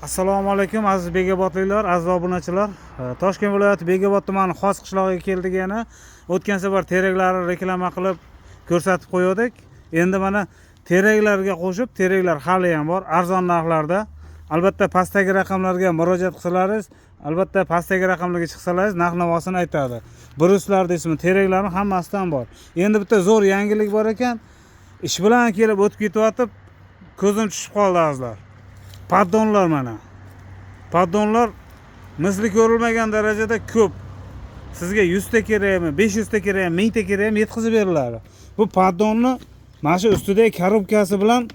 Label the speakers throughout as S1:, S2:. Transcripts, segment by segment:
S1: Assalomu alaykum, aziz bekobodliklar, aziz obunachilar. Toshkent viloyati Bekobod tumani Xos qishlog'iga keldik yana. O'tgan safar teraklarni reklama qilib ko'rsatib qo'ydik. Endi mana teraklarga qo'shib, teraklar hali ham bor, arzon narxlarda. Albatta pastdagi raqamlarga murojaat qilsalaringiz, albatta pastdagi raqamlarga chiqsalaringiz, narx navosini aytadi. Брус lar deysizmi, teraklarni hammasidan bor. Endi bitta zo'r yangilik bor ekan. Ish bilan kelib o'tib ketyotib ko'zim tushib qoldi, azizlar. Поддон lar mana. Поддон lar misli ko'rilmagan darajada ko'p. Sizga 100 ta kerakmi, 500 ta kerakmi, 1000 ta kerakmi, yetkazib beriladi. Bu поддон ni mana shu ustidagi коробка si bilan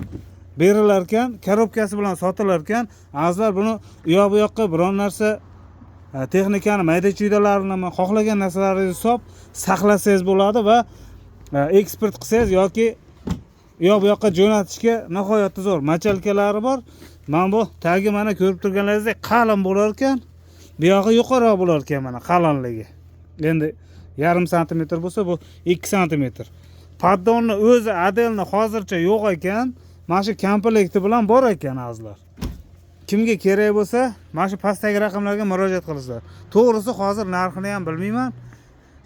S1: berilar ekan, коробка si bilan sotilar ekan. Azizlar, buni u yoq bu yoqqa biron narsa, texnikani mayda chuydalarini, xohlagan narsalaringizni solib saqlasangiz bo'ladi va eksport qilsangiz yoki u yoq bu yoqqa jo'natishga nihoyatda zo'r. Мочалка lari bor. Mana bu tagi, mana ko'rib turganlaringizdek, qalin bo'lar ekan. Bu yog'i yuqoriroq bo'lar ekan, mana qalinligi. Endi yarim santimetr bo'lsa, bu 2 santimetr. Поддон ni o'zi отдельно hozircha yo'q ekan. Mana shu komplekti bilan bor ekan, azizlar. Kimga kerak bo'lsa, mana shu pastdagi raqamlarga murojaat qilasizlar. To'g'risi, hozir narxini ham bilmayman.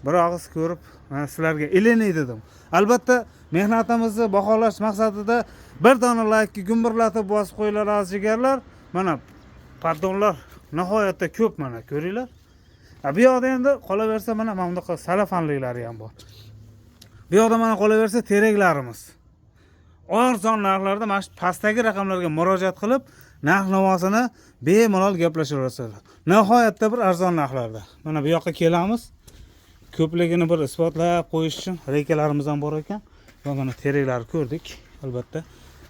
S1: Bir og'iz ko'rib, mana sizlarga ilinay dedim. Albatta mehnatimizni baholash maqsadida bir dona laykni gumburlatib bosib qo'yinglar, aziz jigarlar. Mana поддон lar nihoyatda ko'p, mana ko'ringlar. Bu yoqda endi qolaversa, mana bunaqa salafanliklari ham bor. Bu yoqda mana qolaversa teraklarimiz. Arzon narxlarda mana shu pastdagi raqamlarga murojaat qilib, narx navosini bemalol gaplashaverasizlar. Nihoyatda bir arzon narxlarda. Mana bu yoqqa kelamiz. Ko'pligini bir isbotlab qo'yish uchun рейка larimiz ham bor ekan. Va mana teraklarni ko'rdik, albatta.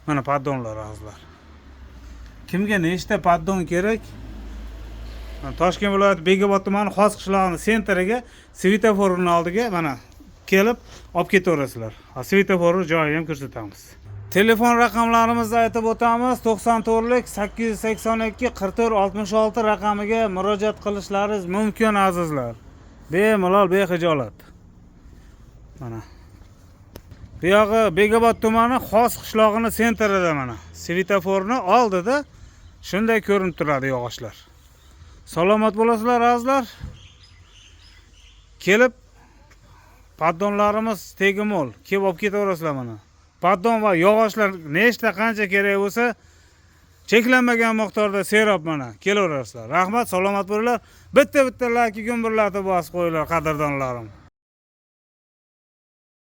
S1: Mana поддон lar, azizlar. Kimga nechta поддон kerak? Mana Toshkent viloyati Bekobod tumani Xos qishlog'ini центр iga, svetoforni oldiga mana kelib olib ketaverasizlar. Svetoforni joyini ham ko'rsatamiz. Telefon raqamlarimizni aytib o'tamiz. 94 882 44 66 raqamiga murojaat qilishlaringiz mumkin, azizlar. Bemalol, bexijolat. Mana. Bu yog'i Bekobod tumani Xos qishlog'ini центр ida, mana. Svetoforni oldida shunday ko'rinib turadi yog'ochlar. Salomat bo'lasizlar, azizlar. Kelib поддон larimiz tegi mo'l. Kelib olib ketaverasizlar mana. Поддон va yog'ochlar nechta, qancha kerak bo'lsa, cheklanmagan miqdorda serob, mana kelaverasizlar. Rahmat, salomat bo'linglar. Bitta-bitta layki gumburlatib bosib qo'yinglar, qadrdonlarim.